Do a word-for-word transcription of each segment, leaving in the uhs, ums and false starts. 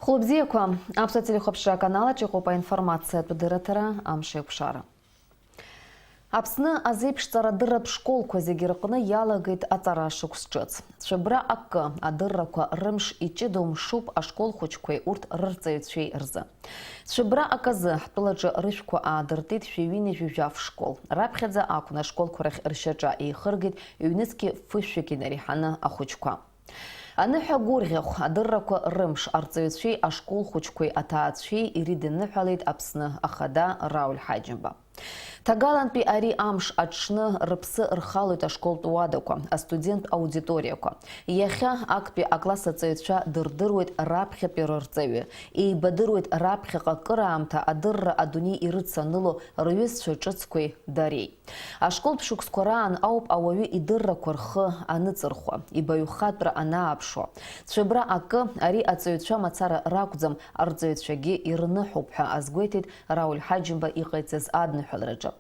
Хәылбзиақәа, Аԥсуа телехәаԥшра аканал аҿы иҟоуп аинформациатә дырраҭара, амш еиқәшара. Аԥсны азеиԥшҵара адырратә школқәа зегьы рҟны иалагеит аҵара шықәс ҿыц. Цәыбра акы, адыррақәа рымш иҷыдоу мшуп ашкол хәыҷқәеи урҭ рырҵаҩцәеи рзы. Цәыбра аказы ҳтәылаҿы рышәқәа аадыртит шәи ҩынҩажәи жәаф школ. Раԥхьаӡа акәын ашколқәа рахь ршьаҿа еихыргеит ҩнызқьи фышәҩык инареиҳаны ахәыҷқәа. Аныҳәа гәырӷьахә, адыррақәа рымш, арҵаҩцәеи ашкол хәыҷқәеи аҭаацәеи ирыдиныҳәалеит Аԥсны Ахада Рауль Ҳаџьымба. Ҭагалантәи ари амш аҽны рыԥсы рхалоит ашколтә уадақәа, астуденттә аудиториақәа. Иахьа актәи акласс аҵаҩцәа дырдыруеит раԥхьатәи рырҵаҩы, еибадыруеит раԥхьаҟа акыраамҭа адырра адунеи ирыцаныло рҩызцәа ҿыцқәеи дареи. Ашколтә шықәсқәа раан ауп ауаҩы идыррақәа рхы аныҵырхуа, ибаҩхатәра анааԥшуа. Цәыбра акы, ари аҵаҩцәа мацара ракәӡам, арҵаҩцәагьы ирныҳәоуп ҳәа азгәеиҭеит Рауль Ҳаџьымба иҟаиҵаз адныҳәалараҿы.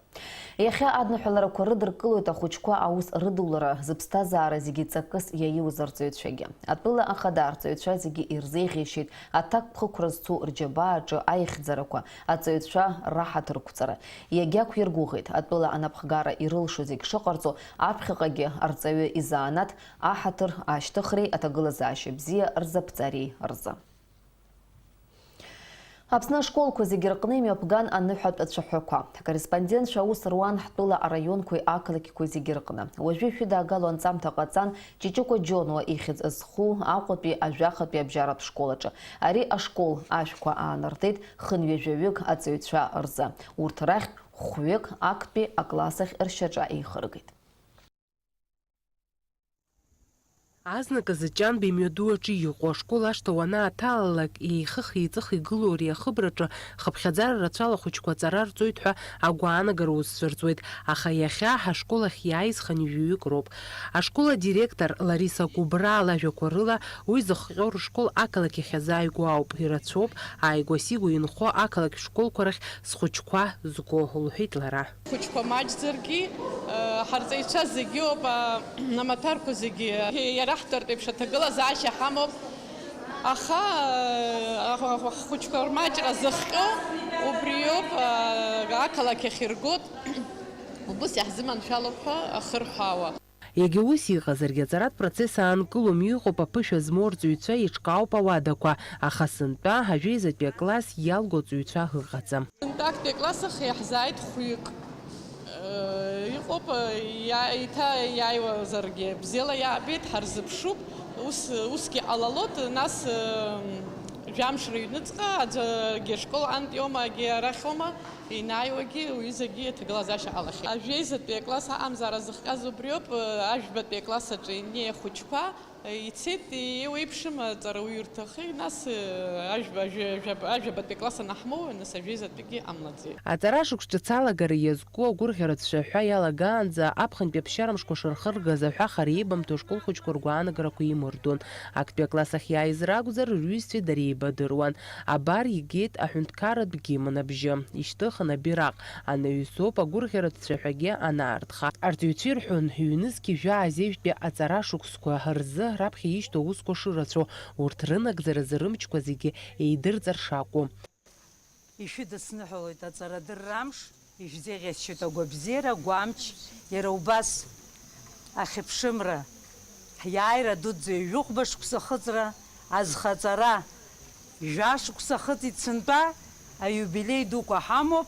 Иахьа адныҳәаларақәа рыдыркылоит ахәыҷқәа аус рыдулара, зыԥсҭазаара зегьы ҵакыс иаиуз арҵаҩцәагьы. Атәыла ахада арҵаҩцәа зегьы ирзеиӷьеишьеит аҭакԥхықәра зцу рџьабааҿы аихьӡарақәа, аҵаҩцәа раҳаҭырқәҵара. Иагьақәиргәыӷит, атәыла анапхгара ирылшо зегь шыҟарҵо, аԥхьаҟагьы арҵаҩы изанааҭ аҳаҭыр ашьҭыхреи аҭагылазаашьа бзиа рзаԥҵареи рзы. Аԥсны ашколқәа зегьы рҟны имҩаԥган аныҳәатә ацәаҳәақәа. Ҳкорреспондентцәа аус руан ҳтәыла араионқәеи ақалақьқәеи зегьы рҟны. Уажәы ишәыдаагало анҵамҭа ҟаҵан Ҷыҷыкәа Џьонуа ихьӡ зху Аҟәатәи ажәахатәи абжьаратә школ аҿы. Ари ашкол ашәқәа аанартит хынҩажәаҩык аҵаҩцәа рзы. Урҭ рахьтә хәҩык актәи акласс ахь ршьаҿа еихыргеит. Азныказы Ҷанба имҩаду аҿы иҟоу ашкол ашҭа уанааҭалалак, еихых-еиҵых игылоу ари ахыбраҿы хыԥхьаӡара рацәала ахәыҷқәа аҵара рҵоит ҳәа агәаанагара усзырҵуеит, аха иахьа ҳашкол ахь иааиз хынҩажәаҩык роуп. Ашкол адиректор Лариса Кәыбраа лажәақәа рыла, уи зыхҟьо рышкол ақалақь ахь азааигәоу ауп, ирацәоуп ааигәа-сигәа инхо ақалақь школқәа рахь схәыҷқәа зго, лҳәеит лара. Хәыҷқәа маҷзаргьы, э, ҳарҵаҩцәа зегьы ауп, а, амаҭәарқәа зегьы иараҳтәартә еиԥш аҭагылазаашьа ҳамоуп. Аха, э, ахәыҷқәа рмаҷра зыхҟьо убриоуп, э, ақалақь ахь иргоит, убыс иаҳзыманшәалоуп ҳәа ахырҳәаауа. Иагьа ус иҟазаргьы, аҵаратә процесс аанкылом, иҟоуп аԥышәа змоу арҵаҩцәа, еиҿкаауп ауадақәа, аха сынтәа ажәеизатәи акласс иалго аҵаҩцәа ыҟаӡам. Сынтәа актәи акласс ахь иаҳзааит хәҩык. Э, иҟоуп, э, иа-, еиҭа иааиуазаргьы бзиала иаабеит, ҳарзыԥшуп, ус, усгьы ҟалалоит, нас, э, жәамш рыҩныҵҟа аӡәгьы ашкол антә иоума, егьи арахь иоума, ианааиуагьы уҩызагьы аҭагылазаашьа ҟалахьеит. Ажәеизатәи акласс аҟамзаара зыхҟьаз убриоуп, э, ажәбатәи акласс аҿы инеи ахәыҷқәа, Ицеит, еиуеиԥшым аҵарауаҩырҭахеи, нас, ажәба-, ажәа-, ажәабатәи акласс анаҳмоуа, нас ажәеизатәигьы ҟамлаӡеит. Аҵара шықәс ҿыц алагара иазку агәырӷьаратә цәаҳәа иалагаанӡа, аԥхынтәи аԥсшьара мшқәа шырхыргаз аҳәахара еибамҭо ашкол хәыҷқәа ргәаанагарақәа еимырдон. Актәи акласс ахь иааиз ракәзар, рҩызцәеи дареи еибадыруан. Абар, игеит аҳәынҭқарратә гимн абжьы, ишьҭыхын абираҟ, анаҩсоуп агәырӷьаратә цәаҳәагьы анаартха. Арҵаҩцәа ирҳәон, ҩнызқь жәаа азеижәтәи аҵара шықәсқәа рзы раԥхьа ишьҭоу аусқәа шырацәоу, урҭ рынагӡаразы рымчқәа зегьы еидырҵар шакәу. Ишәыдысныҳәалоит аҵарадырра амш, ишәзеиӷьасшьоит агәабзиара, агәамч, иара убас ахьыԥшымра, ҳиааира дуӡӡа ҩажәихәба шықәса ахыҵра, азхаҵара, жәа шықәса ахыҵит сынтәа, аиубилеи дуқәа ҳамоуп,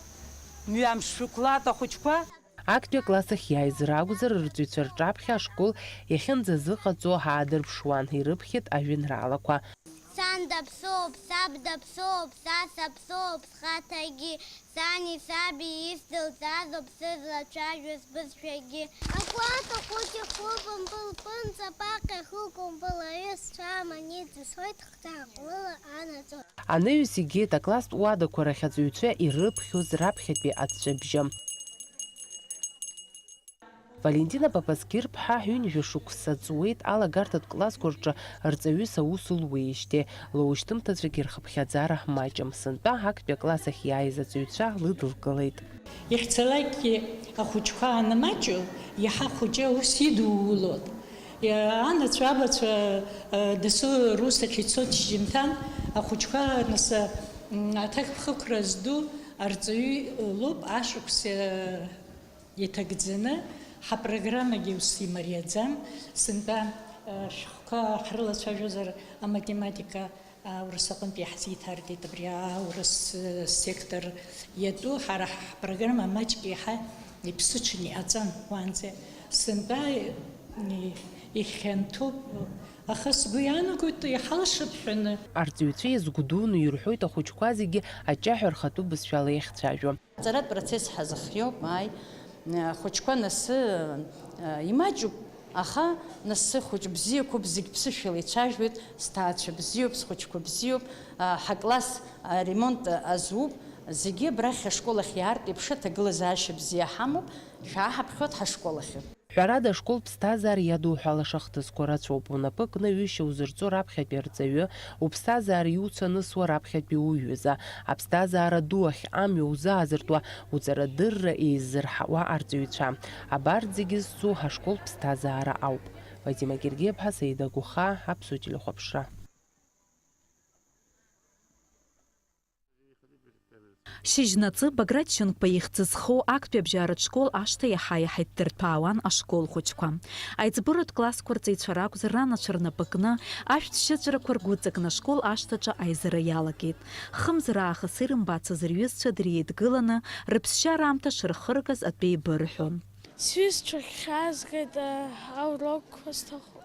мҩамш шәықәлаат ахәыҷқәа. Актәи акласс ахь иааиз ракәзар, рҵаҩцәа рҿаԥхьа ашкол иахьынӡазыҟаҵо ҳаадырԥшуан, ирыԥхьеит ажәеинраалақәа. Сан даԥсоуп, саб даԥсоуп, са саԥсоуп схаҭагьы, сани саби исдылҵазоуп сызлацәажәоз бызшәагьы. Акәата хәыҷы хәылбымбыл пынҵа, аԥаҟьа хылкәымпыл аҩызцәа аман иҵысуеит хҭарҟәлыла анаӡоит. Анаҩс игеит акласстә уадақәа рахь аҵаҩцәа ирыԥхьоз раԥхьатәи аҵәҵәабжьы. Валентина Папазқьыр-ԥҳа ҩынҩажәа шықәса ҵуеит алагарҭатә классқәа рҿы рҵаҩыс аус луеижьҭеи, лоушьҭымҭацәагьы рхыԥхьаӡара маҷым. Сынтәа актәи акласс ахь иааиз аҵаҩцәа лыдылкылеит. Иахьцалакгьы ахәыҷқәа анмаҷу, иаҳа ахәыҷы аус идуулоит. Анацәа, абацәа, дасу рус ахь ицоит шьыжьымҭан, ахәыҷқәа нас, м, аҭакԥхықәра зду арҵаҩы лоуп ашықәс, э, иҭагӡаны, ҳапрограммагьы ус имариаӡам. Сынтәа, э, шәҟәқәа ҳрылацәажәозар, аматематика, аурыс аҟынтә иаҳзеиҭаркит абри аурыс, э, сектор иатәу, ҳара ҳпрограмма маҷк еиҳа иԥсыҽны иҟаҵан уаанӡа. Сынтәа, э, ихьанҭоуп, аха сгәы иаанагоит, иҳалшап ҳәаны. Арҵаҩцәа иазгәдууны ирҳәоит ахәыҷқәа зегьы аҷаҳәа рхатәы бызшәала иахьцәажәо. Аҵаратә процесс ҳазыхиоуп, ааи. Ахәыҷқәа нас, э, имаҷуп, аха нас хәыҷ бзиақәоуп, зегь ԥсышәала ицәажәоит, сҭаацәа бзиоуп, схәыҷқәа бзиоуп, а, ҳакласс аремонт азуп, зегьы абрахь ашкол ахь иаартә еиԥш аҭагылазаашьа бзиа ҳамоуп, шәааҳаԥхьоит ҳашкол ахьы. Ҳәарада, ашкол ԥсҭазаара иадуҳәала шахҭысқәа рацәоуп. Унапы кны ҩышьа узырҵо раԥхьатәи арҵаҩы, уԥсҭазаара иуцанысуа раԥхьатәи уҩыза, аԥсҭазаара ду ахь амҩа узаазыртуа, уҵарадырра еиззырҳауа арҵаҩцәа. Абарҭ зегьы зцу ҳашкол ԥсҭазаара ауп. Фатима Гергиаԥҳа, Саида Гәыхаа, Аԥсуа телехәаԥшра. Шьыжьнаҵы Баграт Шьынқәба ихьӡ зхоу актәи абжьаратә школ ашҭа иаҳа-иаҳа иҭдырҭәаауан ашкол хәыҷқәа. Аиҵбыратә классқәа рҵаҩцәа ракәзар, ранацәа рнапы кны, ашәҭ шьыҵәрақәа ргәыҵакны ашкол ашҭаҿы аизара иалагеит. Хымз раахыс ирымбацыз рҩызцәа дреидгыланы, рыԥсшьара аамҭа шырхыргаз атәы еибырҳәон. Сҩызцәа хьаазгеит, аурокқәа сҭахуп.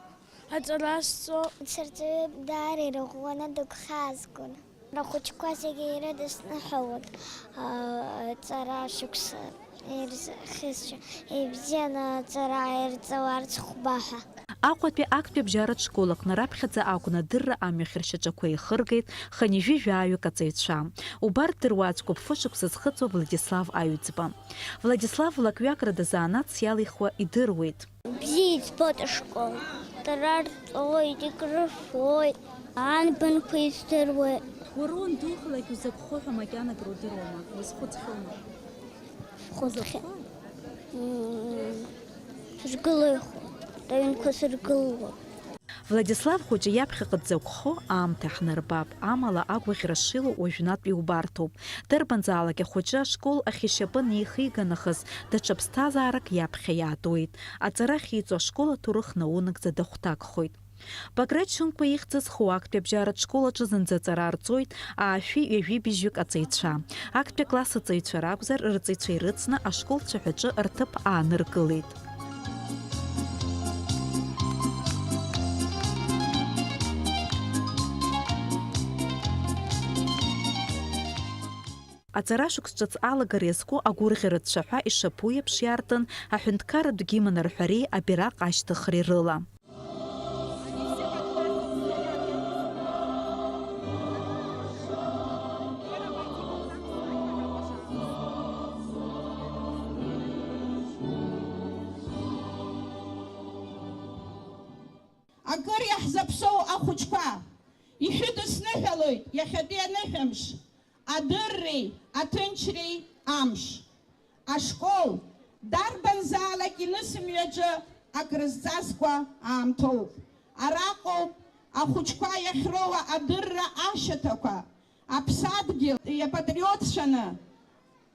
Аҵара сҵо. Сырҵаҩы даара ирӷәӷәаны дыгәхьаазгон. Ахәыҷқәа зегьы ирыдысныҳәалон, а, аҵара шықәса ирзхьысшьо, ибзианы аҵара ирҵаларц хәба ҳәа. Аҟәатәи актәи абжьаратә школ аҟны раԥхьаӡа акәын адырра амҩахь ршьаҿақәа еихыргеит хынҩажәи жәаҩык аҵаҩцәа. Убарҭ дыруаӡәкуп фышықәса зхыҵуа Владислав Аҩӡба. Владислав лакҩакра дазаанаҵ иалихуа идыруеит. Бзиа избоит ашкол. Дара рҵоит, икрыфоит, анбанқәа издыруеит. Уара уандухалак узакәхо ҳәа макьана акрудыруама? Уазхәыцхьоума? Схәыцхьа-, узакәхои? М, сыргылоит, аҩнқәа сыргылоит. Владислав хәыҷы иаԥхьаҟа дзакәхо аамҭа ҳнарбап, амала агәаӷьра шилоу уажәнатә иубарҭоуп. Дарбанзаалак ахәыҷы ашкол ахь ишьапы анихига нахыс, даҽа ԥсҭазаарак иаԥхьа иаатуеит. Аҵара ахьиҵо ашкол аҭоурых наунагӡа дахәҭакхоит. Баграт Шьынқәба ихьӡ зху актәи абжьаратә школ аҿы зынӡа аҵара арҵоит аашәи ҩажәи быжьҩык аҵаҩцәа. Актәи акласс аҵаҩцәа ракәзар, рҵаҩцәа ирыцны ашкол цәаҳәаҿы рҭыԥ ааныркылеит. Аҵара шықәс ҿыц алагара иазку агәырӷьаратә цәаҳәа ишаԥу еиԥш иаартын аҳәынҭқарратә гимн рҳәареи абираҟ ашьҭыхреи рыла. Акыр иаҳзаԥсоу ахәыҷқәа, ишәыдысныҳәалоит иахьатәи аныҳәамш, адырреи аҭынчреи амш. Ашкол, дарбанзаалак инысымҩаҿы акрызҵазкуа аамҭоуп. Араҟоуп ахәыҷқәа иахьроуа адырра ашьаҭақәа, аԥсадгьыл иапатриотцәаны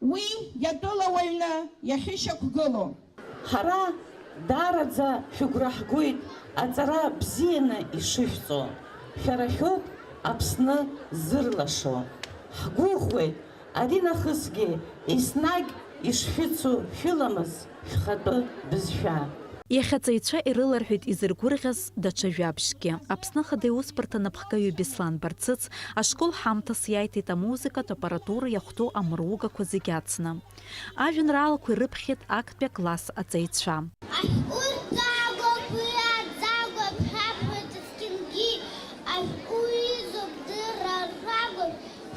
уи иатәылауаҩны иахьышьақәгылоу. Ҳара даараӡа шәыгәра ҳгоит аҵара бзианы ишышәҵо. Шәара шәоуп Аԥсны зырлашо. Ҳгәыӷуеит аринахысгьы еснагь ишшәыцу шәыламыс, шәхатәы бызшәа. Иахьа аҵаҩцәа ирыларҳәеит изыргәырӷьаз даҽа жәабжьгьы. Аԥсны Ахада иусбарҭа анапхгаҩы Беслан Барцыц ашкол ҳамҭас иаиҭеит амузыкатә аппаратура иахәҭоу амругақәа зегь ацны. Ажәеинраалақәа ирыԥхьеит актәи акласс аҵаҩцәа. Ашәҟәы рҵагоуп, уи аҵагоуп, шәаԥхьаӡа зқьынгьы, ашәҟәы изоуп, дырра рагоуп,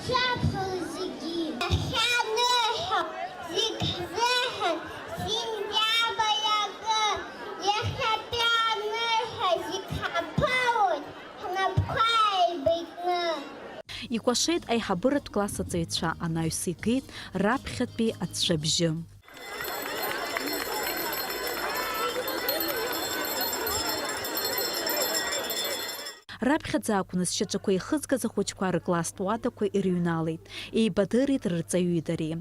шәаԥхьа зегьы. Иахьа аныҳәа зегь ҳзыҳәан сентиабр акы, иахьатәи аныҳәа зегь ҳаԥылоит ҳнапқәа еибакны. Икәашеит аиҳабыратә класс аҵаҩцәа, анаҩс игеит раԥхьатәи аҵәҵәабжьы. Раԥхьаӡа акәны зшьаҿақәа еихызгаз ахәыҷқәа рыкласстә уадақәа ирыҩналеит, еибадырит рырҵаҩи дареи.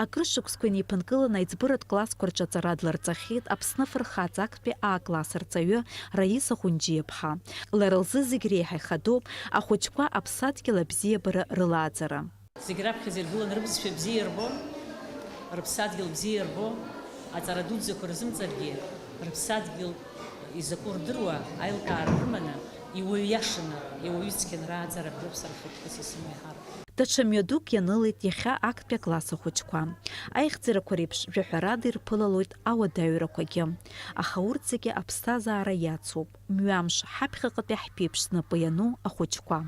Акыр шықәсқәа инеиԥынкыланы аиҵбыратә классқәа рҿы аҵара дларҵахьеит Аԥсны афырхаҵа актәи А-класс арҵаҩы Раиса Хәынџьиаԥҳа. Лара лзы зегь реиҳа ихадоуп ахәыҷқәа аԥсадгьыл абзиабара рылааӡара. Зегь раԥхьаӡа иргыланы рыбызшәа бзиа ирбо, рыԥсадгьыл бзиа ирбо, аҵара дуӡӡақәа рзымҵаргьы, рыԥсадгьыл изакәу рдыруа, аилкаара рыманы, иуаҩ иашаны, иуаҩ цқьаны рааӡара бжьоуп сара хәыҷқәас исымоу еиҳарак. Даҽа мҩа дук ианылеит иахьа актәи акласс ахәыҷқәа. Аихьӡарақәа реиԥш, жәаҳәарада ирԥылалоит ауадаҩрақәагьы. Аха урҭ зегьы аԥсҭазаара иацуп, мҩамш, ҳаԥхьаҟатәи ҳԥеиԥш знапы иану ахәыҷқәа.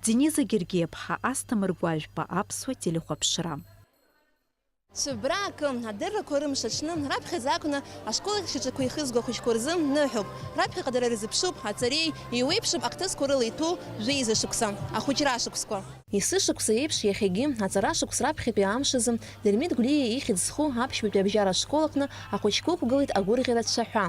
Дениза Гергиаԥҳа, Асҭамыр Гәажәба, Аԥсуа телехәаԥшра. Цәыббра акы, адыррақәа рымш аҽны, раԥхьаӡа акәны ашкол ахь шьаҿақәа ихызго ахәыҷқәа рзы ныҳәоуп. Раԥхьаҟа дара ирзыԥшуп аҵареи, еиуеиԥшым ахҭысқәа рыла иҭәу жәеиза шықәса, ахәыҷра шықәсқәа. Есышықәса еиԥш, иахьагьы, аҵара шықәс раԥхьатәи амш азы, Дырмит Гәлиа ихьӡ зху аԥшьбатәи абжьаратә школ аҟны ахәыҷқәа ықәгылеит агәырӷьара цәаҳәа.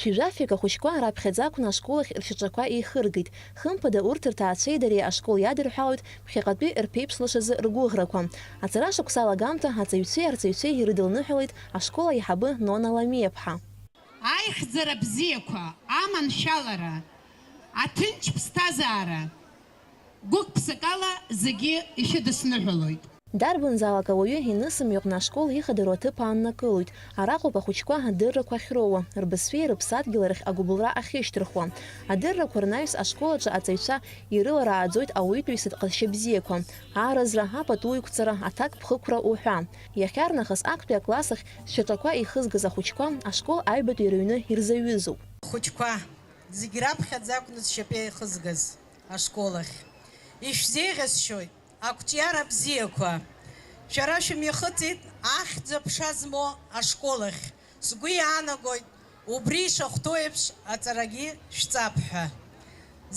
Шәи жәафҩык ахәыҷқәа раԥхьаӡа акәны ашкол ахь ршьаҿақәа еихыргеит. Хымԥада, урҭ рҭаацәеи дареи ашкол иадырҳәалоит ԥхьаҟатәи рԥеиԥш лашазы ргәыӷрақәа. Аҵара шықәса алагамҭа аҵаҩцәеи арҵаҩцәеи ирыдылныҳәалеит ашкол аиҳабы Нона Ламиаԥҳа. Аихьӡара бзиақәа, аманшәалара, аҭынч ԥсҭазаара, гәык-ԥсыкала зегьы ишәыдысныҳәалоит. Дарбанзаалак ауаҩы инысымҩаҟны ашкол ихадароу аҭыԥ ааннакылоит. Араҟоуп ахәыҷқәа адыррақәа ахьроуа, рбызшәеи рыԥсадгьыли рахь агәыбылра ахьышьҭырхуа. Адыррақәа рнаҩс ашкол аҿы аҵаҩцәа ирыларааӡоит ауаҩытәыҩсатә ҟазшьа бзиақәа, ааразра, апату еиқәҵара, аҭакԥхықәра уҳәа. Иахьарнахыс актәи акласс ахь зшьаҿақәа еихызгаз ахәыҷқәа ашкол аҩбатәи рыҩны ирзаҩызоуп. Хәыҷқәа, зегь раԥхьаӡа акәны зшьапы еихызгаз ашкол ахь ишәзеиӷьасшьоит. Ақәҿиара бзиақәа, шәара шәымҩахыҵит ахьӡ-аԥша змоу ашкол ахь. Сгәы иаанагоит, убри ишахәҭоу еиԥш аҵарагьы шәҵап ҳәа.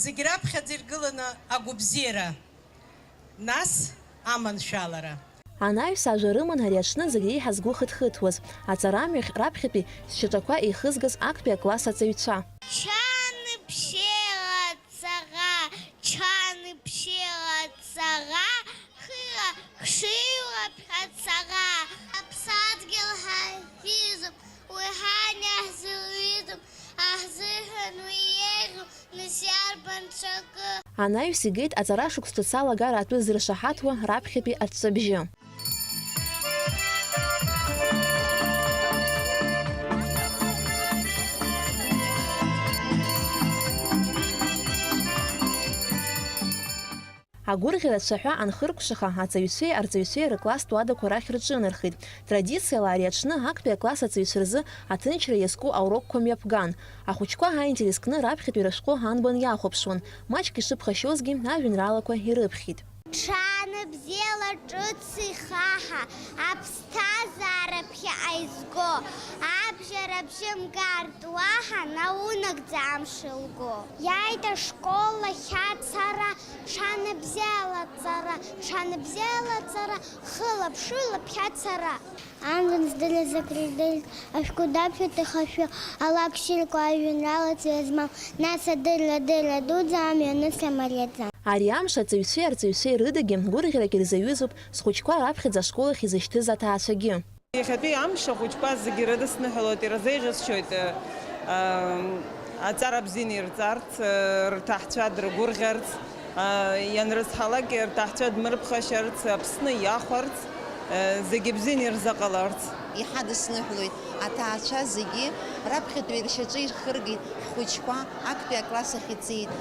Зегь раԥхьаӡа иргыланы агәабзиара, нас аманшәалара. Анаҩс ажәа рыман ари аҽны зегь реиҳа згәы хыҭхыҭуаз, аҵара амҩахь раԥхьатәи зшьаҿақәа еихызгаз актәи акласс аҵаҩцәа. Чан бжьеилаҵара, чан бжьеилаҵара, хыла хшыҩла ԥхьацара. Аԥсадгьыл ҳаиҳәизоуп, уи ҳани ҳзылҩызоуп, аҳзыҳәан уи еиӷьу, нас иарбан ҽакы? Анаҩс игеит аҵара шықәс ҭыца алагара атәы зыршаҳаҭуа раԥхьатәи аҵәҵәабжьы. Агәырӷьара цәаҳәа анхыркәшаха, аҵаҩцәеи арҵаҩцәеи рыкласстә уадақәа рахь рҿынархеит. Традициала ари аҽны актәи акласс аҵаҩцәа рзы аҭынчра иазку аурокқәа мҩаԥган. Ахәыҷқәа аинтерес кны раԥхьатәи рышәҟәы анбан иахәаԥшуан, маҷк ишыԥхашьозгьы ажәеинраалақәа ирыԥхьеит. Ҽаанбзиала ҿыц ихаҳа, аԥсҭазаара ԥхьаҟа изго, абжьара бжьы мгартә уаҳа наунагӡа амш лго. Иааит ашкол ахь ацара, ҽаанбзиала ҵара, ҽаанбзиала ҵара, хыла-ԥшыла ԥхьацара. Амзан здырыз акридырит, ашәҟәы даԥхьоит ихашәы, алакә ссирқәа ажәеинраалаҵәҟьа змам, нас адырра, адырра дуӡӡа, амҩа анысра мариаӡам. Ари амш аҵаҩцәеи арҵаҩцәеи рыдагьы гәырӷьарак ирзаҩызоуп зхәыҷқәа раԥхьаӡа ашкол ахь изышьҭыз аҭаацәагьы. Иахьатәи амш ахәыҷқәа зегьы ирыдысныҳәалоит, ирзеиӷьасшьоит, э, э, аҵара бзианы ирҵарц, э, рҭаацәа дрыгәырӷьарц, э, ианрызҳалак рҭаацәа дмырԥхашьарц, Аԥсны иахәарц. Зегьы бзианы ирзыҟаларц. Иҳадысныҳәалоит аҭаацәа зегьы, раԥхьатәи ршьаҿа ирхыргеит ҳхәыҷқәа, актәи акласс ахь иҵит,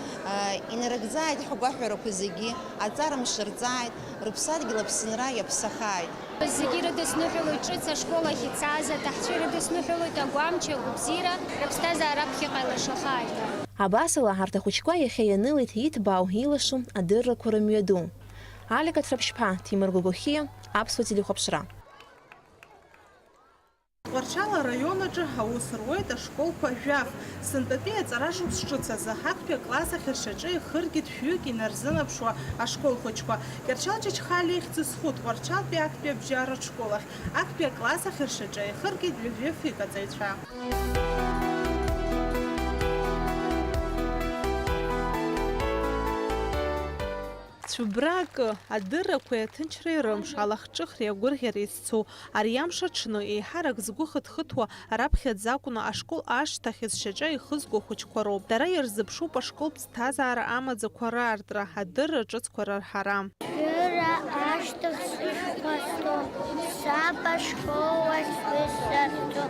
инарыгӡааит ҳгәаҳәарақәа зегьы, аҵара мшырҵааит, рыԥсадгьыл Аԥсынра иаԥсахааит. Зегьы ирыдысныҳәалоит ҿыц ашкол ахь ицаз, аҭаҳцәа ирыдысныҳәалоит агәамч, агәабзиара, рыԥсҭазаара аԥхьаҟа илашахааит ҳәа. Абасала, арҭ ахәыҷқәа иахьа ианылеит иҭбаау, илашо адыррақәа рымҩаду. Алика Ҭраԥшьԥа, Ҭемыр Гогохиа, Аԥсуа телехәаԥшра. Тҟәарчал араион аҿы аус руеит ашколқәа жәаф. Сынтәатәи аҵара шықәс ҿыц азы актәи акласс ахь ршьаҿа ихыргеит шәҩык инарзынаԥшуа ашкол хәыҷқәа. Кьарчал Чачхалиа ихьӡ зху Тҟәарчалтәи актәи абжьаратә школ ахь актәи акласс ахь ршьаҿа ихыргеит ҩажәи фҩык аҵаҩцәа. Цәыббра акы, адыррақәеи аҭынчреи рымш, алахҿыхреи агәырӷьареи зцу, ари амш аҽны, еиҳарак згәы хыҭхыҭуа, раԥхьаӡа акәны ашкол ашҭахь зшьаҿа ихызго ахәыҷқәа роуп. Дара ирзыԥшуп ашколтә ԥсҭазаара амаӡақәа раартра, адырра ҿыцқәа рарҳара. Шәыра ашьҭахь сышәҟәы астол, саб ашкол ахь сҩызцәа рҵо,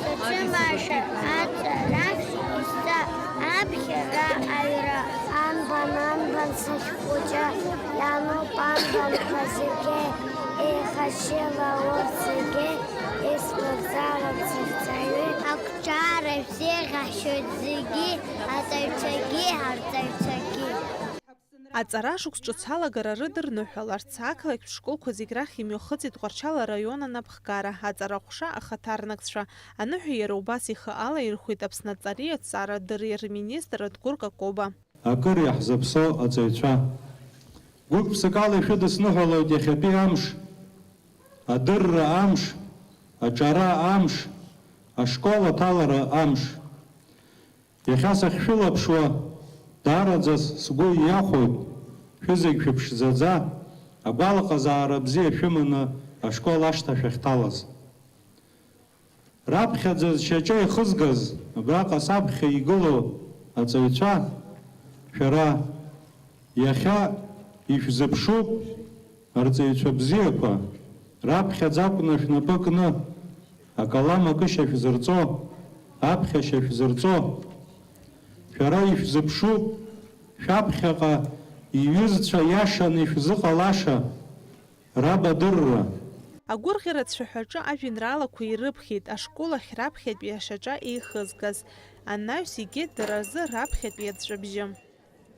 саҿымаша аҵара, исза аԥхьара аҩра. Анбан, анбан сахьхәыҷы, иануп анбанқәа зегьы, еихашьыла урҭ зегьы, исмырӡалан сыхьӡаҩы. Ақәҿиара шәзеиӷьашьоит зегьы, аҵаҩцәагьы, арҵаҩцәагьы. Аҵара шықәс ҿыц алагара рыдырныҳәаларц, ақалақьтә школқәа зегь рахь имҩахыҵит Тҟәарчал араион анапхгара, аҵара ҟәша ахаҭарнакцәа. Аныҳәа иара убас ихы алаирхәеит Аԥсны аҵареи аҭҵаарадырреи рминистр Адгәыр Какоба. Акыр иаҳзаԥсоу аҵаҩцәа, гәык-ԥсыкала ишәыдысныҳәалоит иахьатәи амш, адырра амш, аҿара амш, ашкол аҭалара амш. Иахьа сахьшәылаԥшуа, даараӡа сгәы иахәоит, шәызегь шәыԥшӡаӡа, агәалаҟазаара бзиа шәыманы ашкол ашҭа шәахьҭалаз. Раԥхьаӡа зшьаҿа ихызгаз, абраҟа саԥхьа игылоу аҵаҩцәа, шәара иахьа ишәзыԥшуп, арҵаҩцәа бзиақәа, раԥхьаӡа акәны шәнапы кны, акалам акышьа шәзырҵо, аԥхьашьа шәзырҵо, шәара ишәзыԥшуп, шәаԥхьаҟа иҩызцәа иашаны ишәзыҟалаша, рабадырра. Агәырӷьара цәаҳәаҿы ажәеинраалақәа ирыԥхьеит, ашкол ахь раԥхьатәи ашьаҿа еихызгаз анаҩс игеит дара рзы раԥхьатәи аҵәҵәабжьы.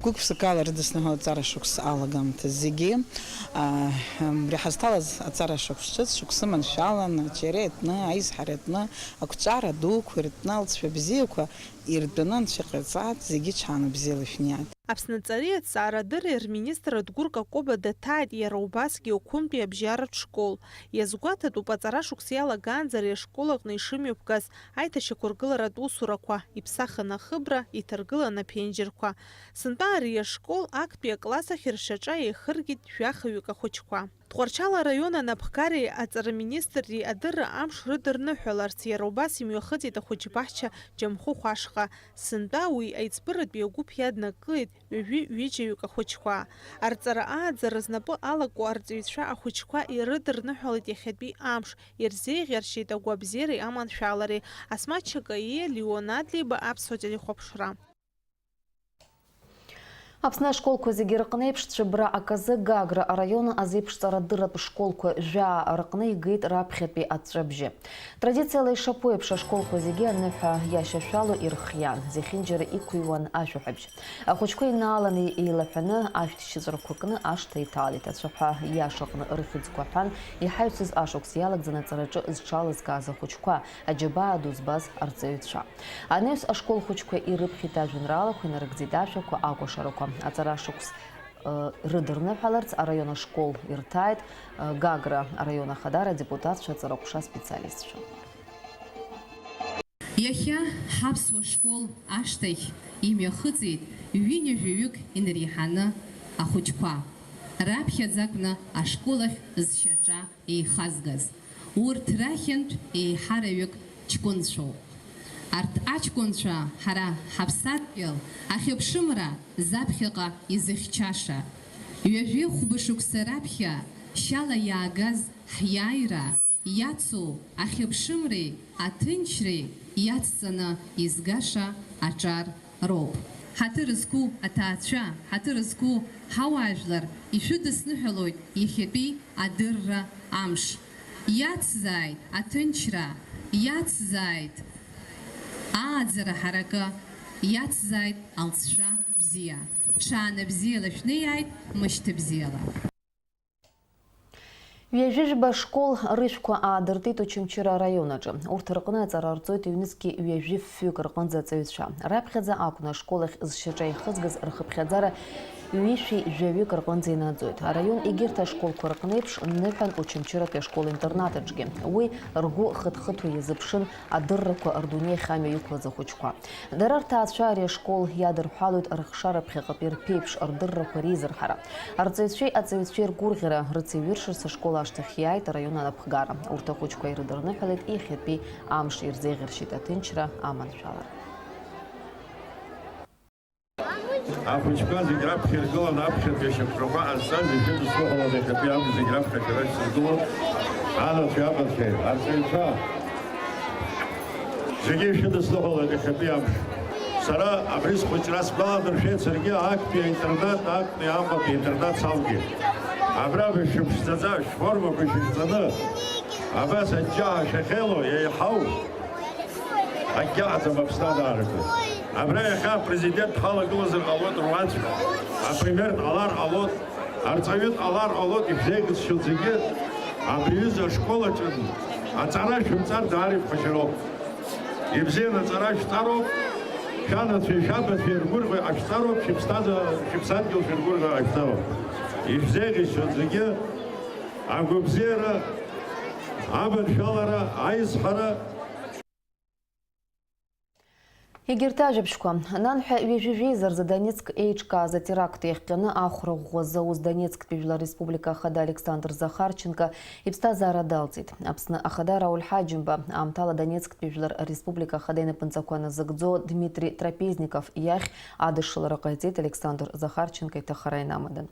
Гәык-ԥсыкала ирыдысныҳәалоит аҵара шықәс алагамҭа зегьы. А, абри ҳазҭалаз аҵара шықәс ҿыц шықәсы маншәалан, аҿиара иатәны, аизҳара иатәны, ақәҿиара дуқәа иртәны, алҵшәа бзиақәа иртәаны Анцәа иҟаиҵааит, зегьы ҽаанбзиала ишәниааит. Аԥсны аҵареи аҭҵаарадырреи рминистр Адгәыр Какоба даҭааит иара убасгьы Уқәымтәи абжьаратә школ. Иазгәаҭатәуп, аҵара шықәс иалагаанӡа ари ашкол аҟны ишымҩаԥгаз аиҭашьақәыргыларатә усурақәа, иԥсахын ахыбра, иҭаргылан аԥенџьырқәа. Сынтәа ари ашкол актәи акласс ахь ршьаҿа еихыргеит жәахаҩык ахәыҷқәа. Тҟәарчал араион анапхгареи аҵараминистрреи адырра амш рыдырныҳәаларц иара убас имҩахыҵит ахәыҷбаҳча Џьамхәыхә ашҟа. Сынтәа уи аиҵбыратәи агәыԥ иаднакылеит ҩажәи ҩыџьаҩык ахәыҷқәа. Арҵара ааӡара знапы алаку арҵаҩцәа ахәыҷқәа ирыдырныҳәалеит иахьатәи амш, ирзеиӷьаршьеит агәабзиареи аманшәалареи. Асмаҭ Чакаииа, Леон Адлеиба, Аԥсуа телехәаԥшра. Аԥсны ашколқәа зегьы рыҟны еиԥш, Цәыббра аказы Гагра араион азеиԥшҵарадырратә школқәа жәаа рыҟны игеит раԥхьатәи аҵәҵәабжьы. Традициала ишаԥу еиԥш, ашколқәа зегьы аныҳәа иашьашәало ирхиан, зехьынџьара иқәыҩуан ашәаҳәабжь. Ахәыҷқәа инааланы еилаҳәаны, ашәҭшьыҵәрақәа кны ашҭа иҭалеит. Ацәаҳәа иашаҟны рыхьӡқәа ҳәан, иҳаҩсыз ашықәс иалагӡаны аҵараҿы зҽалызкааз ахәыҷқәа, аџьабаа ду збаз арҵаҩцәа. Анаҩс ашкол хәыҷқәа ирыԥхьеит ажәеинраалақәа, инарыгӡеит ашәақәа, акәашарақәа. Аҵара шықәс, ы, рыдырныҳәаларц араион ашкол ирҭааит, ы, Гагра араион ахадара, адепутатцәа, аҵараҟәша специалистцәа. Иахьа ҳаԥсуа школ ашҭахь имҩахыҵит ҩынҩажәаҩык инареиҳаны ахәыҷқәа, раԥхьаӡа акәны ашкол ахь зшьаҿа еихазгаз. Урҭ рахьынтә еиҳараҩык ҷкәынцәоуп. Арҭ аҷкәынцәа ҳара ҳаԥсадгьыл ахьыԥшымра заԥхьаҟа изыхьчаша. Ҩажәи хәба шықәса раԥхьа Шьала иаагаз ҳиааира иацу ахьыԥшымреи аҭынчреи иацҵаны изгаша аҿар роуп. Ҳаҭыр зқәу аҭаацәа, ҳаҭыр зқәу ҳауаажәлар, ишәыдысныҳәалоит иахьатәи адырра амш. Иацзааит аҭынчра, иацзааит ааӡара ҳаракы, иацзааит алҵшәа бзиа. Ҽаанбзиала шәнеиааит, мышьҭыбзиала. Ҩажәижәба школ рышәқәа аадыртит Очамчыра араион аҿы. Урҭ рҟны аҵара рҵоит ҩнызқьи ҩажәи фҩык рҟынӡа аҵаҩцәа. Раԥхьаӡа акәны ашкол ахь зшьаҿа ихызгаз рхыԥхьаӡара ҩышәи жәаҩык рҟынӡа инаӡоит. Араион егьырҭ ашколқәа рҟны еиԥш ныҳәан Очамчыратәи ашкол-интернат аҿгьы. Уи ргәы хыҭ-хыҭуа иазыԥшын адыррақәа рдунеи ахь амҩа иқәлаз ахәыҷқәа. Дара рҭаацәа ари ашкол иадырҳәалоит рыхшара ԥхьаҟатәи рԥеиԥш рдыррақәа реизырҳара. Арҵаҩцәеи аҵаҩцәеи ргәырӷьара, рыцеиҩыршарц ашкол ашҭахь иааит араион анапхгара. Урҭ ахәыҷқәа ирыдырныҳәалеит иахьатәи амш, ирзеиӷьаршьеит аҭынчра, аманшәалара. Ахәыҷқәа зегь раԥхьа иргыланы аԥхьатәи ашьапхрақәа ҟазҵаз ишәыдысныҳәалон иахьатәи амш зегь раԥхьа шәара шәсыргылон, анацәеи абацәеи, арҵаҩцәа. Зегьы ишәыдысныҳәалоит иахьатәи амш. Сара абри схәыҷра сгәаладыршәеит саргьы актәи аинтернат, актәи Аҟәатәи аинтернат салгеит. Абра шәыԥшӡаӡа, шәформақәа шәыхьӡаны, абас аџьџьаҳәа шәахьеилоу еиҳау акгьы ыҟаӡам Аԥсны анаараҿы. Абра иахьа апрезидент ҳалагылазар ҟалоит руаӡәк, апремиер дҟалар ҟалоит, арҵаҩы дҟалар ҟалоит, ишәзеиӷьасшьоит зегьы. Абри аҩыза ашкол аҿы аҵара шәымҵар даара иԥхашьароуп. Ибзианы аҵара шәҵароуп, шәанацәеи шәабацәеи ргәырӷьо иҟашәҵароуп, шәыԥсҭаза-, шәыԥсадгьыл шәыргәырӷьо иҟашәҵароуп. Ишәзеиӷьасшьоит зегьы, агәабзиара, аманшәалара, аизҳара. Егьырҭ ажәабжьқәа. Нанҳәа ҩажәи жәеиза рзы Донецк еиҿкааз атеракт иахҟьаны ахәра ӷәӷәа зауз Донецктәи Жәлар Республика Ахада Александр Захарченко иԥсҭазаара далҵит. Аԥсны Ахада Рауль Ҳаџьымба аамҭала Донецктәи Жәлар Республика Ахада инапынҵақәа назыгӡо Дмитри Трапезников иахь адышшылара ҟаиҵеит Александр Захарченко иҭахара инамадан.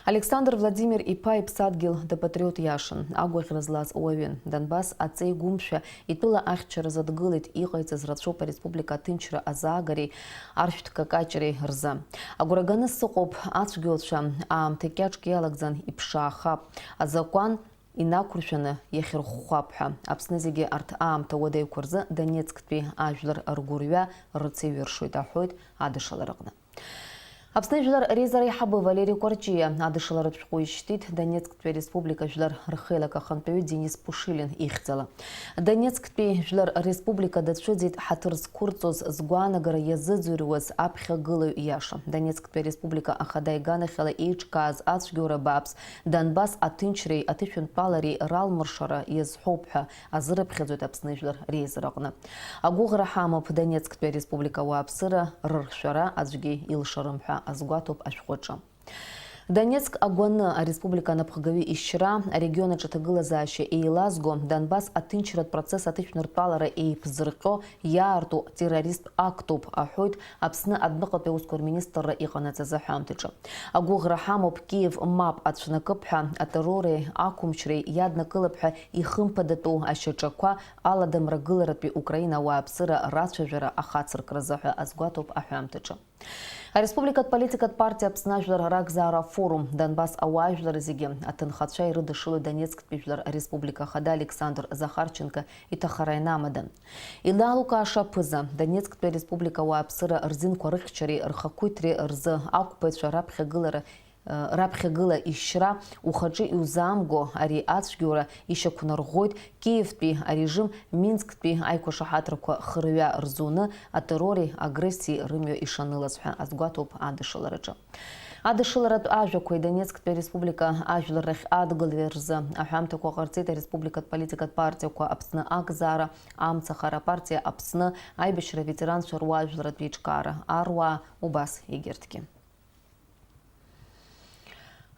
Александр Владимир-иԥа иԥсадгьыл дапатриот иашан, агәаӷьра злаз уаҩын. Донбасс аҵеи гәымшәа итәыла ахьчаразы дгылеит, иҟаиҵаз рацәоуп ареспублика аҭынчра азаагареи аршәҭ какаҷреи рзы. Агәра ганы сыҟоуп, ацәгьоуцәа аамҭа кьаҿк иалагӡан иԥшаахап, азакәан инақәыршәаны иахьырхәхәап ҳәа. Аԥсны зегьы арҭ аамҭа уадаҩқәа рзы Донецктәи ажәлар ргәырҩа рыцеиҩыршоит, аҳәоит адышалараҟны. Аԥсны жәлар реизара аиҳабы Валери Кәарҷиа адышаларатә шәҟәы ишьҭит Донецктәи ареспублика жәлар рхеилак ахантәаҩы Денис Пушилин ихьӡала. Донецктәи Жәлар Республика дацәыӡит ҳаҭыр зқәырҵоз, згәаанагара иазыӡырҩуаз аԥхьагылаҩ иаша. Донецктәи Республика Ахада иганахьала еиҿкааз ацәгьоура бааԥс Донбасс аҭынчреи аҭышәынтәалареи ралмыршара иазҳәоуп ҳәа азырыԥхьаӡоит Аԥсны Жәлар реизараҟны. Агәыӷра ҳамоуп Донецктәи Республика ауааԥсыра рыршәара аӡәгьы илшарым ҳәа азгәаҭоуп ашәҟәаҿы. Донецк агәаны ареспублика анапхгаҩы ишьра, арегион аҿы аҭагылазаашьа еилазго, Донбасс аҭынчратә процесс аҭышәныртәалара еиԥзырҟьо иаарту террористтә актуп, аҳәоит Аԥсны адәныҟатәи аусқәа рминистрра иҟанаҵаз аҳәамҭаҿы. Агәыӷра ҳамоуп, Киев мап ацәнакып ҳәа, атеррори ақәымчреи иаднакылап ҳәа ихымԥадатәу ашьаҿақәа аладамрагыларатәи Украина ауааԥсыра рацәажәара ахацыркразы ҳәа азгәаҭоуп аҳәамҭаҿы. Ареспубликатә политикатә партиа Аԥсны ажәлар ракзаара афорум Донбасс ауаажәлар зегьы аҭынхацәа ирыдышшылоит Донецктәи Жәлар Республика Ахада Александр Захарченко иҭахара инамадан. Илалукааша аԥыза, Донецктәи ареспублика ауааԥсыра рзинқәа рыхьчареи рхақәиҭреи рзы ақәԥаҩцәа раԥхьагылара, э, раԥхьагыла ишьра ухаҿы иузаамго ари ацәгьоура ишьақәнарӷәӷәоит Киевтәи арежим Минсктәи аиқәшаҳаҭрақәа хырҩа рзуны атеррори агрессиеи рымҩа ишанылаз ҳәа азгәаҭоуп адышалараҿы. Адышаларатә ажәақәеи Донецктәи ареспублика ажәлар рахь адгылаҩ рзы аҳәамҭақәа ҟарҵеит ареспубликатә политикатә партиақәа Аԥсны акзаара, Амцахара апартиа Аԥсны, аибашьра аветеранцәа руаажәларратә еиҿкаара, аруаа, убас егьырҭгьы.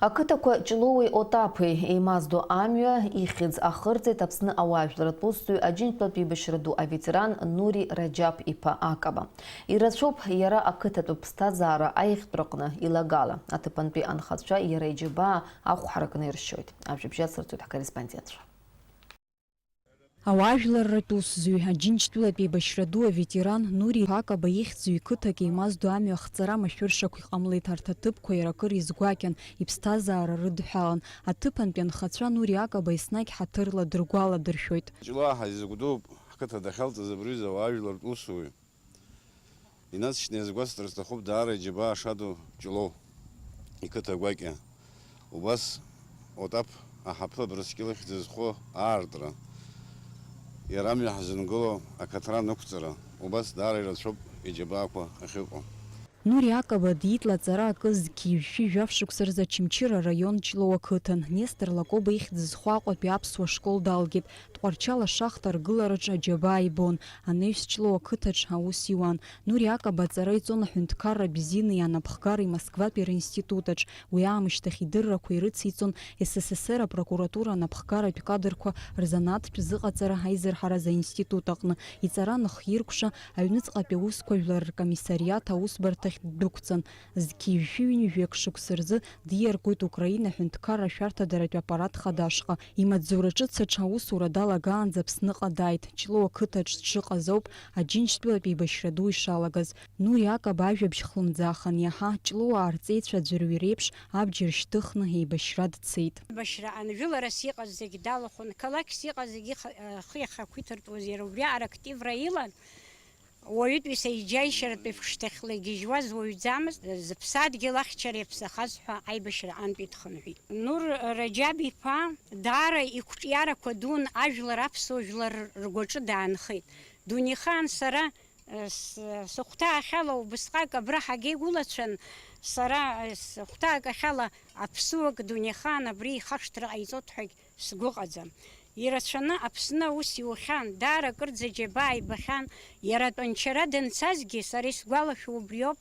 Ақыҭақәа Ҷлоуи Отаԥи еимаздо амҩа ихьӡ ахырҵеит Аԥсны ауаажәларратә усзуҩ, Аџьынџьтәылатә еибашьра ду аветеран Нури Раџьаԥ-иԥа Акаба. Ирацәоуп иара ақыҭатәы ԥсҭазаара аиӷьтәраҟны илагала. Аҭыԥантәи анхацәа иара иџьабаа ахә ҳаракны иршьоит. Ажәабжь ацырҵоит ҳкорреспондентцәа. Ауаажәларратә усзуҩ, Аџьынџьтәылатә еибашьра ду аветеран Нури Акаба ихьӡ зҩ қыҭак еимаздо амҩа ахҵара машәыршақә иҟамлеит. Арҭ аҭыԥқәа иара акыр изгәакьан, иԥсҭазаара рыдҳәалан. Аҭыԥантәи анхацәа Нури Акаба еснагь ҳаҭырла дыргәаладыршәоит. Ҷлоу ҳазгәдууп, ҳқыҭа дахьалҵыз абри изы ауаажәлартә усуҩ. Инаҵшьны иазгәасҭар сҭахуп даара иџьабаа шаду Ҷлоу иқыҭа гәакьа. Убас Отаԥ аҳаԥы Абрыскьыл ихьӡ зху аартра, иара амҩа ҳзынгыло ақыҭра нықәҵара, убас даара ирацәоуп иџьабаақәа ахьыҟоу. Нури Акаба диит лаҵара акы зқьи жәшәи жәаф шықәса рзы Очамчыра араион Ҷлоу ақыҭан. Нестор Лакоба ихьӡ зху Аҟәатәи аԥсуа школ далгеит. Тҟәарчал ашахта аргылараҿ аџьабаа ибон, анаҩс Ҷлоу ақыҭаҿ аус иуан. Нури Акаба аҵара иҵон аҳәынҭқарра абзианы иаанапхгареи Москватәи ринститут аҿ. Уи аамышьҭахь идыррақәа ирыциҵон С С С Р апрокуратура анапхгаратә кадрқәа рзанааҭтә зыҟаҵара аизырҳаразы аинститут аҟны. Иҵара анахиркәша, аҩныҵҟатәи аусқәа жәлар ркомиссариат аусбарҭахь ддәықәҵан. Зқьи жәшәи ҩынҩажәи акы шықәса рзы диаргоит Украина аҳәынҭқарра ашәарҭадаратәи аппарат хада ашҟа. Имаҵзура ҿыц аҿы аусура далагаанӡа Аԥсныҟа дааит. Ҷлоу ақыҭаҿ дшыҟаз ауп Аџьынџьтәылатә еибашьра ду ишалагаз. Нури Акаба ажәабжь хлымӡаахын иаҳа, Ҷлоуаа рҵеицәа аӡәырҩы реиԥш абџьар шьҭыхны еибашьра дцеит. Еибашьраан жәыларас иҟаз зегь далахәын, қалақьс иҟаз зегь ихы, ахы иахақәиҭыртәуаз иара убриаҟара активра илан. Уаҩытәыҩса иџьаишьаратәи фшҭахьла игьежьуаз уаҩӡамызт, зыԥсадгьыл ахьчара иаԥсахаз ҳәа аибашьраантәи дхынҳәит. Нур Раџьаб-иԥа даара иқәҿиарақәа дун, ажәлар, аԥсуа жәлар ргәаҿы даанхеит. Дунеихаан сара, э, с-, сыхәҭаахьала убысҟак абра ҳагьеигәылацәан, сара, э, сыхәҭаакахьала аԥсуак дунеихаан абри ихашҭра ҟаиҵоит ҳәагь сгәы ыҟаӡам. Ирацәаны Аԥсны аус иухьан, даара акырӡа џьабаа ибахьан, иара атәанчара данцазгьы, сара исгәалашәо убриоуп,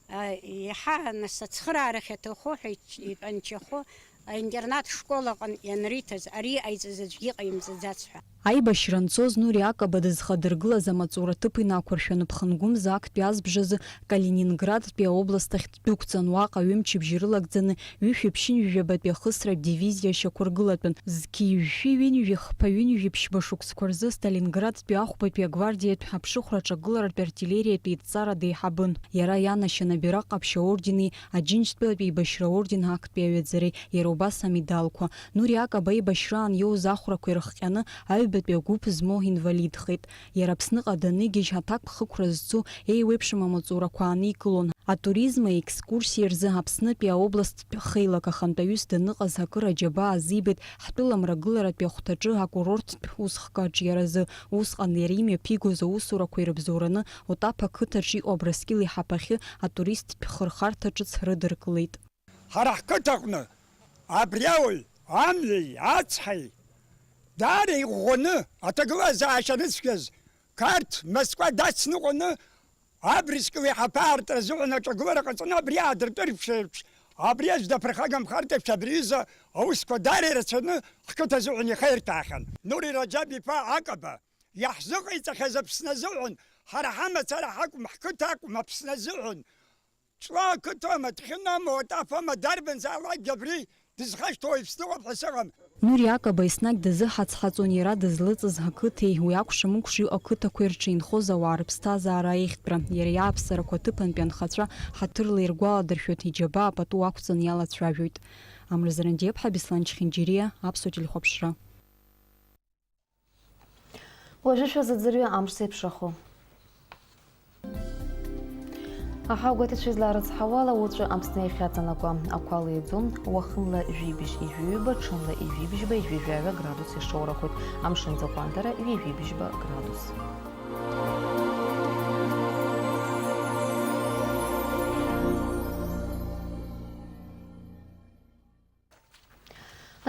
а, иаҳа, нас, ацхыраарахь аҭаху ҳәа ич-, итәанчахо аинтернат школ аҟны ианриҭаз, ари иҟаиҵаз аӡәгьы иҟаимҵаӡац ҳәа. Аибашьра анцоз Нури Акаба дызхадыргылаз амаҵура ҭыԥ инақәыршәаны, ԥхынгәымза актәи азбжазы Калининградтәи аобласҭ ахь ддәықәҵан, уаҟа ҩымчыбжьа ирылагӡаны ҩышәи ԥшьынҩажәи жәабатәи ахысра дивизиа шьақәыргылатәын. Зқьи жәшәи ҩынҩажәи хԥа ҩынҩажәи ԥшьба шықәсқәа рзы Сталинградтәи ахәбатәи агвардиатә аԥшыхәра аҿагыларатәи артиллериатәи еидҵара деиҳабын. Иара ианашьан абираҟ ҟаԥшь аордени Аџьынџьтәылатәи еибашьра аорден актәи аҩаӡареи иара убас амедалқәа. Нури Акаба аибашьраан иоуз ахәрақәа ирыхҟьаны аҩбатәи агәыԥ змоу инвалидхеит. Иара Аԥсныҟа даныгьежь, аҭакԥхықәра зцу еиуеиԥшым амаҵурақәа ааникылон. Атуризми аекскурсиеи рзы Аԥснытәи аобласттә хеилак ахантәаҩыс даныҟаз акыр аџьабаа азибеит ҳтәыла мрагыларатәи ахәҭаҿы акурорттә усхкы аҿиаразы. Усҟан иара имҩаԥигоз аусурақәа ирыбзоураны Отаԥ ақыҭаҿ иҟоу Абрыскьыл иҳаԥахьы атуристтә хырхарҭа ҿыц рыдыркылеит. Ҳара ҳқыҭаҟны абри ауаҩ амҩеи ацҳаи даара иӷәӷәаны аҭагылазаашьа рыцәгьаз Қарҭ Москва дацныҟәаны Абрыскьыл иҳаԥы аартра азыҳәан аҿагылара ҟаҵаны абри аадыртәыршәеиԥш, абри аӡә даԥырхагамхартә еиԥш абри аҩыза аусқәа даара ирацәаны ҳқыҭа азыҳәан ихаирҭәаахьан. Нури Раџьаб-иԥа Акаба, иаҳзыҟаиҵахьаз Аԥсны азыҳәан, ҳара ҳамацара ҳакәым, ҳқыҭа акәым, Аԥсны азыҳәан, Ҷлоу ақыҭа ама, Ҭхьын ама, Отаԥ ама, дарбанзаалакгьы абри дызхашҭуа уаҩԥс дыҟоуп ҳәа сыҟам. Нури Акаба еснагь дазыҳацҳаҵон иара дызлыҵыз ақыҭеи, уи акәша-мыкәша иҟоу ақыҭақәеи рҿы инхоз ауаа рыԥсҭазаара аихтәра. Иара иааԥсарақәа аҭыԥантәи анхацәа ҳаҭырла иргәаладыршәоит, иџьабаа пату ақәҵаны иалацәажәоит. Амра Зарандиаԥҳа, Беслан Чхинџьириа, Аԥсуа телехәаԥшра. Уажәы шәазыӡырҩы амш зеиԥшрахо. Аҳауагәаҭацәа излаарыцҳауала, уаҵәы Аԥсны иахьаҵанакуа ақәа леиӡом, уахынла жәибжь ижәҩыба, ҽынла ижәибжьба, ижәижәаҩа градус ишоурахоит, амшын ӡахәанҭара ҩажәибжьба градус.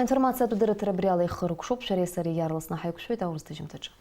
Аинформациатә дырраҭара абри ала ихыркәшоуп, шәареи сареи иаарласны ҳаиқәшәоит аурыс ҭыжьымҭаҿы.